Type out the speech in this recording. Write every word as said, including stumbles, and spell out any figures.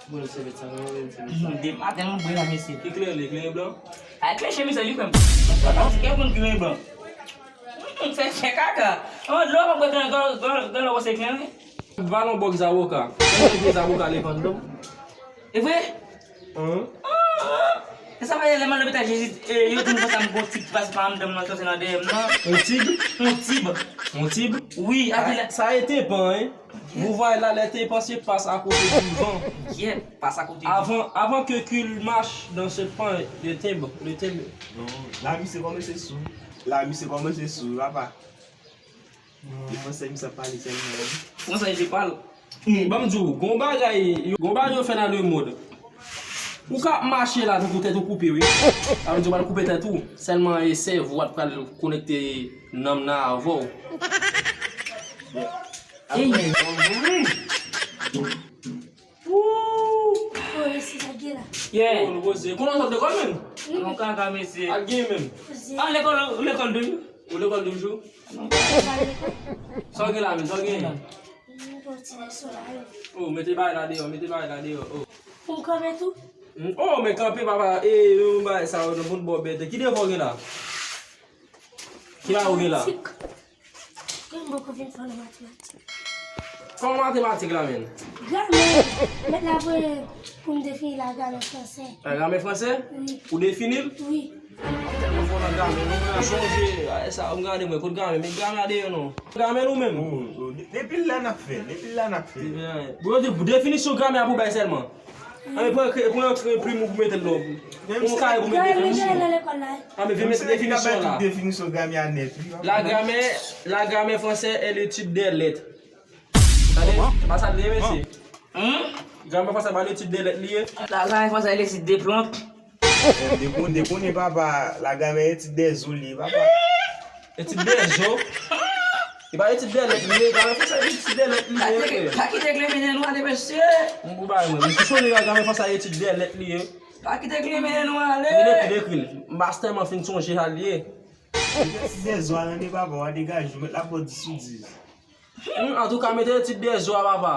Bon, se mèt sa, non, men se mèt sa. Depi maten, nou bwè la, mesye. Ki kleren, li kleren blan? Ay, kleren chemiz li, frè m. Kè moun kleren blan. Hmm, fè, fè kaka. An, dlo pa bwè gran, gran, gran, gran lò se kleren. Valon bòk zawoka. Mwen vye zawoka li vann non. E vre? Hein? E sa fè lè m al lopital Jezi, e, yo di m konsa m gon tig ki pase pa anndan m nan, soti nan dèyè m nan. Yon tig? Yon tib. Yon tib? Wi, a di la. Sa e tenpan, hein? Vous voyez là, les tympans se passe à côté du vent. Yeah, passe à côté du vent. Avant, avant que qu'il marche dans ce pan de timbre, le timbre. Non, la misye kòmanse sou. La misye kòmanse sou, papa. Li panse misye ap pale sèlman. Français, je parle. Hmm, ban m di w, gon bagay, gon bagay yo fè nan lemonn. Ou ka ap mache la, tankou tèt ou koupe, wi. Sa vle di w pral koupe tèt ou. Sèlman, e, sèvo a t pral konekte nanm nan avè w. Ey! Oh, mesye, sa gen la. Yeah. Oh, nou poze. Kounye a w sot lekòl menm? Wi. Yon kaka, mesye. Al gen menm. Poze. Ah, lekòl, lekòl de jou. Ou lekòl de jou? Non, pa lekòl. Sa w gen la menm, sa w gen? Yon ti leson la, yo. Oh, mete bagay la deyò, mete bagay la deyò. Oh. Pou m kanpe tou? Mm, oh, men kanpe, papa. E, yon bagay sa yo, nan moun bò bèt. Ki devwa w gen la? Ki bagay ou gen la? Matematik. Kòman w ap vin fè nan matematik? Kòman matematik la, menn? Gramè. Mèt la voye pou m defini la gramè fransè. La gramè fransè? Wi. Ou defini l? Wi. Mwen fò nan gramè, non, mwen sonje, ay, sa, m gade mwen, kot gramè, men gramè a deyò, non. Gramè nou menm. Oh, oh, de-, depi la n ap fè, depi la n ap fè. Depi la, bon, yo di, definisyon gramè a pou bay sèlman. Anben, pran kre-, pran kre-, plim ou pou mete l non. Pou mwen kare pou mete definisyon. Gramè nou gen nan lekòl la. Anben, vin mete definisyon la. Definisyon gramè a nèt, wi. La grammaire, la grammaire française est l'étude des lettres. Tande? Pa sa l ye, mesye. Hmm? Gramè fransè pa etid de lèt li ye. La gramè fransè se etid de plant. Depi, depi konnen papa, la gramè etid de zo li ye, papa. Etid de zo? E pa etid de lèt li ye, gramè fransè etid de lèt li ye, frè. Pa kite, pa kite Clement mennen nou ale, mesye. M pou bay mwen, men ki sonje la gramè fransè etid de lèt li ye. Pa kite Clement mennen nou ale. Mwen ekri, ekri l. M pa tèlman fin sonje sa l ye. Etid de zo a tande papa, w a degaje w, mèt la ba w dis sou dis. Hmm, antouka, mete etid de zo a, papa.